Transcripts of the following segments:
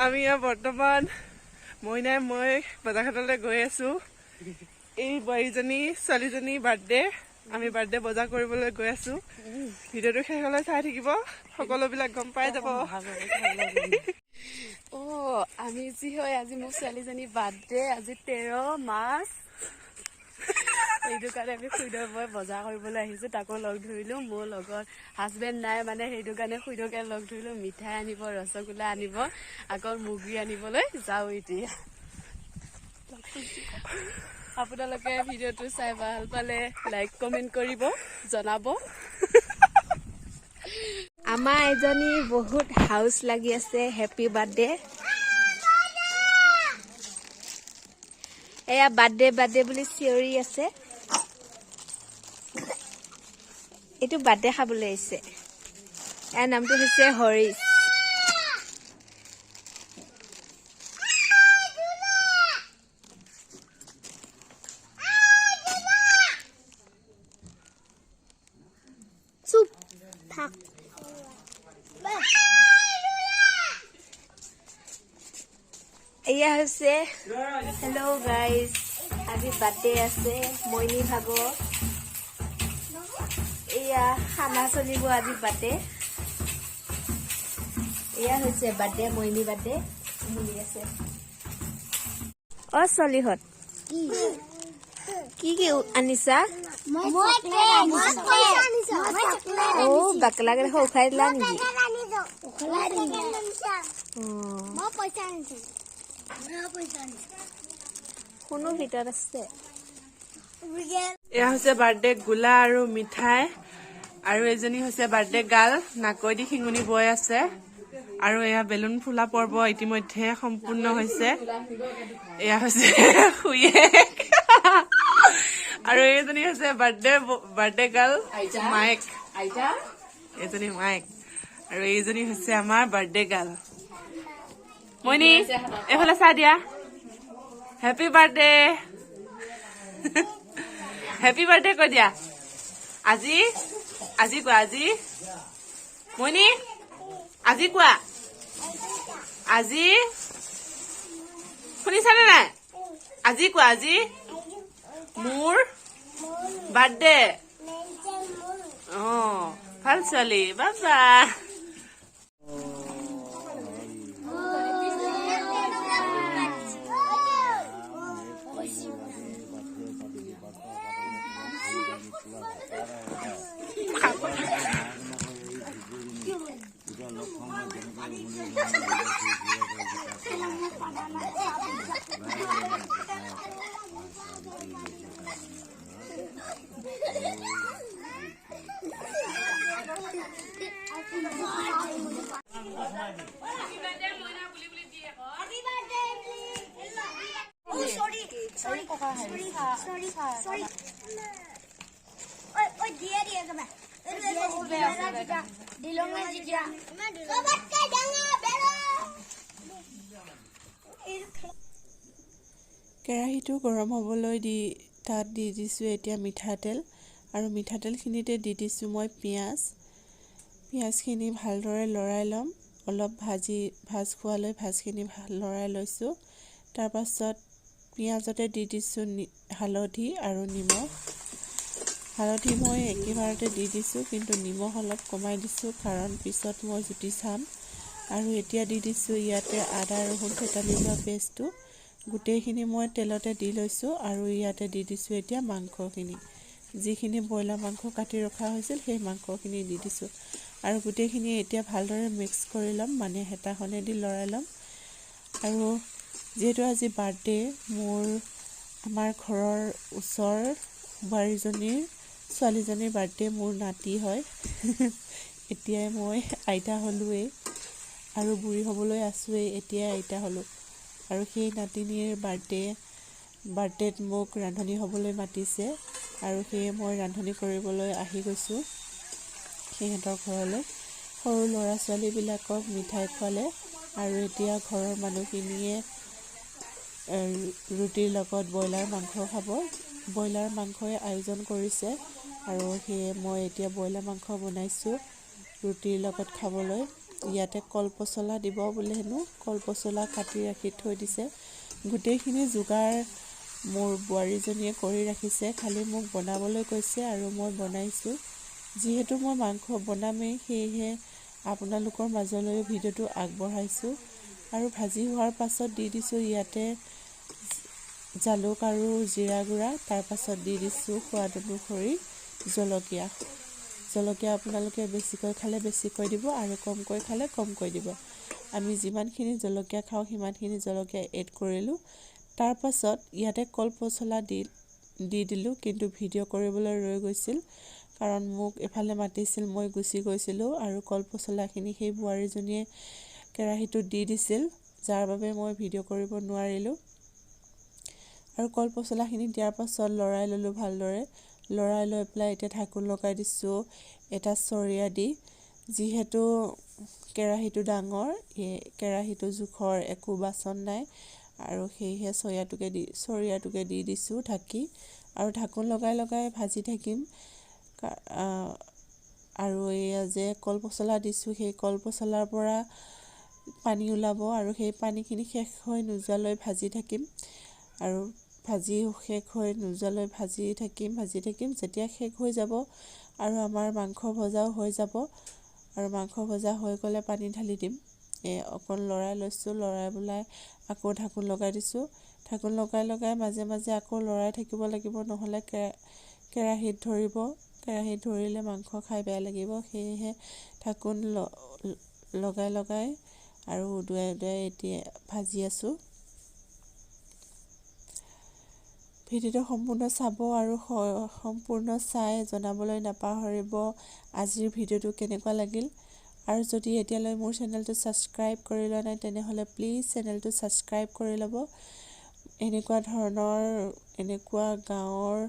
আমি ইয়াত বৰ্তমান মইনাই মই বজাৰঘাটলৈ গৈ আছো। এই বোৱাৰীজনী ছোৱালীজনী বাৰ্থডে, আমি বাৰ্থডে বজাৰ কৰিবলৈ গৈ আছো। ভিডিঅ'টো শেষলৈ চাই থাকিব, সকলোবিলাক গম পাই যাব। অ আমি যি হয় আজি মোৰ ছোৱালীজনী বাৰ্থডে, আজি 13 মাৰ্চ। সেইটো কাৰণে আমি খুইদেউ মই বজাৰ কৰিবলৈ আহিছো, তাকো লগ ধৰিলো। মোৰ লগত হাজবেণ্ড নাই মানে, সেইটো কাৰণে খুইদেউকে লগ ধৰিলো। মিঠাই আনিব, ৰসগোল্লা আনিব, আকৌ মুগী আনিবলৈ যাওঁ এতিয়া। আপোনালোকে ভিডিঅ'টো চাই ভাল পালে লাইক কমেণ্ট কৰিব, জনাব। আমাৰ এজনী বহুত হাউচ লাগি আছে, হেপী বাৰ্থডে। এয়া বাৰ্থডে বাৰ্থডে বুলি চিঞৰি আছে। এইটো বাৰ্থডে খাবলৈ আহিছে। ইয়াৰ নামটো হৈছে হৰিশ। চুপ থাক। এয়া হৈছে হেল্ল' গাইজ, আজি বাৰ্থডে আছে মইনী ভাগ। এয়া খানা চলিব আজি বাৰ্থডে। এয়া হৈছে বাৰ্থডে, মইনী বাৰ্থডে বুলি আছে। অ ছোৱালীহঁত কি কি আনিছা? অ বাকলাকে দেখোন উখাই দিলা নেকি? কোনো ভিতৰত আছে। এয়া হৈছে বাৰ্থডে গোলা আৰু মিঠাই, আৰু এজনী হৈছে বাৰ্থডে গাৰ্ল, নাকৈদি শিঙুনি বৈ আছে। আৰু এয়া বেলুন ফুলা পৰ্ব ইতিমধ্যে সম্পূৰ্ণ হৈছে। এয়া হৈছে খুৰীয়েক, আৰু এইজনী হৈছে বাৰ্থডে গাৰ্ল মায়েক, এইজনী মায়েক, আৰু এইজনী হৈছে আমাৰ বাৰ্থডে গাৰ্ল মইনী। এইফালে চাই দিয়া, হেপী বাৰ্থডে, হেপী বাৰ্থডে কৈ দিয়া। আজি আজি কোৱা, আজি মইনী আজি কোৱা, আজি শুনিছানে নাই? আজি কোৱা, আজি মোৰ বাৰ্থডে। অ ভাল ছোৱালী, বাবা। কেৰাহীটো গৰম হ'বলৈ দি তাত দি দিছোঁ এতিয়া মিঠাতেল, আৰু মিঠাতেলখিনিতে দি দিছোঁ মই পিঁয়াজ। পিঁয়াজখিনি ভালদৰে লৰাই ল'ম, অলপ ভাজ খোৱালৈ ভাজখিনি লৰাই লৈছোঁ। তাৰপাছত পিঁয়াজতে দি দিছোঁ হালধি আৰু নিমখ। হালধি মই একেবাৰতে দি দিছোঁ, কিন্তু নিমখ অলপ কমাই দিছোঁ, কাৰণ পিছত মই জুতি চাম। আৰু এতিয়া দি দিছোঁ ইয়াতে আদা ৰহুন থেতালি লোৱা পেষ্টটো। গোটেইখিনি মই তেলতে দি লৈছোঁ। আৰু ইয়াতে দি দিছোঁ এতিয়া মাংসখিনি, যিখিনি ব্ৰইলাৰ মাংস কাটি ৰখা হৈছিল সেই মাংসখিনি দি দিছোঁ। আৰু গোটেইখিনি এতিয়া ভালদৰে মিক্স কৰি ল'ম, মানে হেতাখনেদি লৰাই ল'ম। আৰু যিহেতু আজি বাৰ্থডে, মোৰ আমাৰ ঘৰৰ ওচৰ বোৱাৰীজনীৰ ছোৱালীজনীৰ বাৰ্থডে, মোৰ নাতি হয়। এতিয়াই মই আইতা হ'লোৱেই আৰু বুঢ়ী হ'বলৈ আছোৱেই, এতিয়াই আইতা হ'লোঁ। আৰু সেই নাতিনীৰ বাৰ্থডেত মোক ৰান্ধনী হ'বলৈ মাতিছে, আৰু সেয়ে মই ৰান্ধনী কৰিবলৈ আহি গৈছোঁ সিহঁতৰ ঘৰলৈ। সৰু ল'ৰা ছোৱালীবিলাকক মিঠাই খোৱালে, আৰু এতিয়া ঘৰৰ মানুহখিনিয়ে ৰুটিৰ লগত ব্ৰইলাৰ মাংস খাব। ব্ৰইলাৰ মাংসই আয়োজন কৰিছে, আৰু সেয়ে মই এতিয়া ব্ৰইলাৰ মাংস বনাইছোঁ ৰুটিৰ লগত খাবলৈ। ইয়াতে কল পচলা দিব বোলে হেনো, কল পচলা কাটি ৰাখি থৈ দিছে। গোটেইখিনি যোগাৰ মোৰ বোৱাৰীজনীয়ে কৰি ৰাখিছে, খালি মোক বনাবলৈ কৈছে আৰু মই বনাইছোঁ। যিহেতু মই মাংস বনামেই, সেয়েহে আপোনালোকৰ মাজলৈও ভিডিঅ'টো আগবঢ়াইছোঁ। আৰু ভাজি হোৱাৰ পাছত দি দিছোঁ ইয়াতে জালুক আৰু জিৰা গুড়া। তাৰপাছত দি দিছোঁ সোৱাদ অনুসৰি জলকীয়া। জলকীয়া আপোনালোকে বেছিকৈ খালে বেছিকৈ দিব আৰু কমকৈ খালে কমকৈ দিব। আমি যিমানখিনি জলকীয়া খাওঁ সিমানখিনি জলকীয়া এড কৰিলোঁ। তাৰপাছত ইয়াতে কল পচলা দি দি দিলোঁ, কিন্তু ভিডিঅ' কৰিবলৈ ৰৈ গৈছিল, কাৰণ মোক এফালে মাতিছিল, মই গুচি গৈছিলোঁ। আৰু কল পচলাখিনি সেই বোৱাৰীজনীয়ে কেৰাহীটোত দি দিছিল, যাৰ বাবে মই ভিডিঅ' কৰিব নোৱাৰিলোঁ। আৰু কল পচলাখিনি দিয়াৰ পাছত লৰাই ল'লোঁ ভালদৰে। লৰাই লৈ পেলাই এতিয়া ঢাকোন লগাই দিছোঁ এটা চৰিয়া দি। যিহেতু কেৰাহীটো ডাঙৰ, এই কেৰাহীটো জোখৰ একো বাচন নাই, আৰু সেয়েহে চৰিয়াটোকে দি দিছোঁ ঢাকি। আৰু ঢাকোন লগাই লগাই ভাজি থাকিম। আৰু এয়া যে কল পচলা দিছোঁ, সেই কল পচলাৰ পৰা পানী ওলাব আৰু সেই পানীখিনি শেষ হৈ নোযোৱালৈ ভাজি থাকিম। আৰু ভাজি শেষ হৈ নোযোৱালৈ ভাজি থাকিম, ভাজি থাকিম। যেতিয়া শেষ হৈ যাব আৰু আমাৰ মাংস ভজাও হৈ যাব। আৰু মাংস ভজা হৈ গ'লে পানী ঢালি দিম। এই অকণ লৰাই লৈছোঁ, লৰাই পেলাই আকৌ ঢাকোন লগাই দিছোঁ। ঢাকোন লগাই লগাই মাজে মাজে আকৌ লৰাই থাকিব লাগিব, নহ'লে কেৰাহীত ধৰিব। কেৰাহীত ধৰিলে মাংস খাই বেয়া লাগিব। সেয়েহে ঢাকোন লগাই লগাই আৰু উদুৱাই উদুৱাই এতিয়া ভাজি আছোঁ। ভিডিঅ'টো সম্পূৰ্ণ চাব আৰু সম্পূৰ্ণ চাই জনাবলৈ নাপাহৰিব আজিৰ ভিডিঅ'টো কেনেকুৱা লাগিল। আৰু যদি এতিয়ালৈ মোৰ চেনেলটো ছাবস্ক্ৰাইব কৰি লোৱা নাই, তেনেহ'লে প্লিজ চেনেলটো ছাবস্ক্ৰাইব কৰি ল'ব। এনেকুৱা ধৰণৰ এনেকুৱা গাঁৱৰ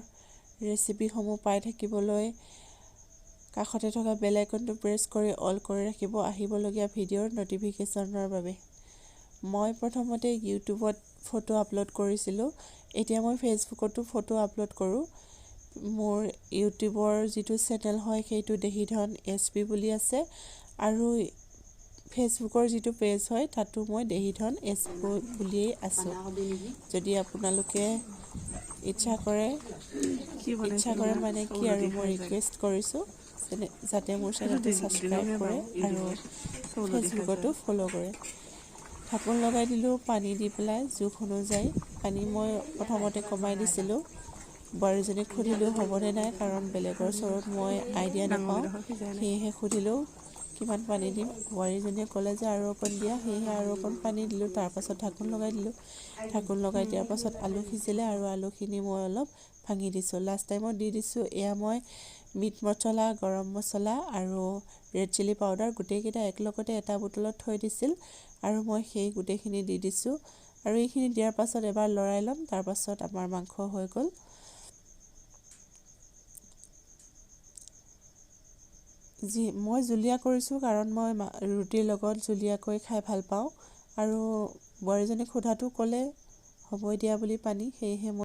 ৰেচিপিসমূহ পাই থাকিবলৈ কাষতে থকা বেল আইকনটো প্ৰেছ কৰি অল কৰি ৰাখিব আহিবলগীয়া ভিডিঅ'ৰ ন'টিফিকেশ্যনৰ বাবে। মই প্ৰথমতে ইউটিউবত ফটো আপলোড কৰিছিলোঁ, এতিয়া মই ফেচবুকতো ফটো আপলোড কৰোঁ। মোৰ ইউটিউবৰ যিটো চেনেল হয় সেইটো দেহিধন এছ পি বুলি আছে, আৰু ফেচবুকৰ যিটো পেজ হয় তাতো মই দেহিধন এছ পি বুলিয়েই আছোঁ। যদি আপোনালোকে ইচ্ছা কৰে, ইচ্ছা কৰে মানে কি আৰু মই ৰিকুৱেষ্ট কৰিছোঁ যাতে মোৰ চেনেলটো ছাবস্ক্ৰাইব কৰে আৰু ফেচবুকতো ফ'ল' কৰে। ঢাকোন লগাই দিলোঁ, পানী দি পেলাই জোখ অনুযায়ী পানী মই প্ৰথমতে কমাই দিছিলোঁ। বোৱাৰীজনীক সুধিলোঁ হ'বনে নাই, কাৰণ বেলেগৰ চৰত মই আইডিয়া নাপাওঁ, সেয়েহে সুধিলোঁ কিমান পানী দিম। বোৱাৰীজনীয়ে ক'লে যে আৰু অকণ দিয়া, সেয়েহে আৰু অকণ পানী দিলোঁ। তাৰপাছত ঢাকোন লগাই দিলোঁ। ঢাকোন লগাই দিয়াৰ পাছত আলু সিজিলে আৰু আলুখিনি মই অলপ ভাঙি দিছোঁ। লাষ্ট টাইমত দি দিছোঁ এয়া মই মিট মছলা, গৰম মছলা আৰু ৰেড চিলি পাউডাৰ গোটেইকেইটা একেলগতে এটা বটলত থৈ দিছিল আৰু মই সেই গোটেইখিনি দি দিছোঁ। আৰু এইখিনি দিয়াৰ পাছত এবাৰ লৰাই ল'ম, তাৰপাছত আমাৰ মাংস হৈ গ'ল। যি মই জুলীয়া কৰিছোঁ, কাৰণ মই ৰুটিৰ লগত জুলীয়াকৈ খাই ভাল পাওঁ। আৰু বোৱাৰীজনীক সোধাটো ক'লে হ'বই দিয়া বুলি পানী, সেয়েহে মই